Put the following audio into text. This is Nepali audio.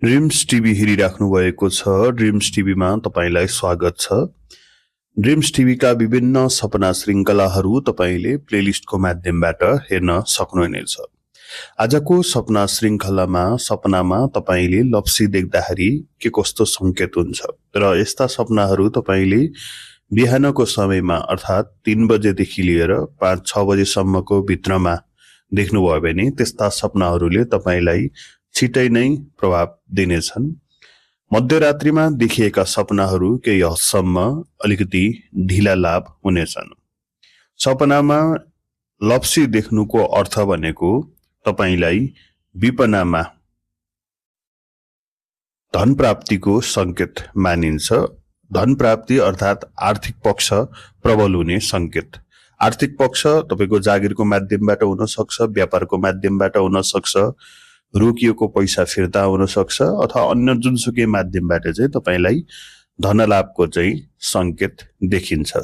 ड्रिम्स टिभी हेरिराख्नु भएको छ। ड्रिम्स टिभीमा तपाईलाई स्वागत छ। ड्रिम्स टिभीका विभिन्न सपना श्रृङ्खलाहरू तपाईले प्लेलिस्टको माध्यमबाट हेर्न सक्नुहुनेछ। आजको सपना श्रृङ्खलामा सपनामा तपाईले लप्सी देख्दाखेरि के कस्तो संकेत हुन्छ र यस्ता सपनाहरू तपाईले बिहानको समयमा अर्थात् 3 बजेदेखि लिएर 5-6 बजेसम्मको भित्रमा देख्नुभयो भने त्यस्ता सपनाहरूले तपाईलाई छिटै नै प्रभाव दिनेछन्। मध्यरात्रिमा देखिएका सपनाहरू केही हदसम्म अलिकति ढिला लाभ हुनेछन्। सपनामा लप्सी देख्नुको अर्थ भनेको तपाईलाई विपनामा धन प्राप्तिको संकेत मानिन्छ। धन प्राप्ति अर्थात् आर्थिक पक्ष प्रबल हुने संकेत। आर्थिक पक्ष तपाईको जागिरको माध्यमबाट हुन सक्छ, व्यापारको माध्यमबाट हुन सक्छ, रोकिएको पैसा फिर्ता हुन सक्छ अथवा अन्य जुनसुकै माध्यमबाट चाहिँ तपाईलाई धन लाभको चाहिँ संकेत देखिन्छ।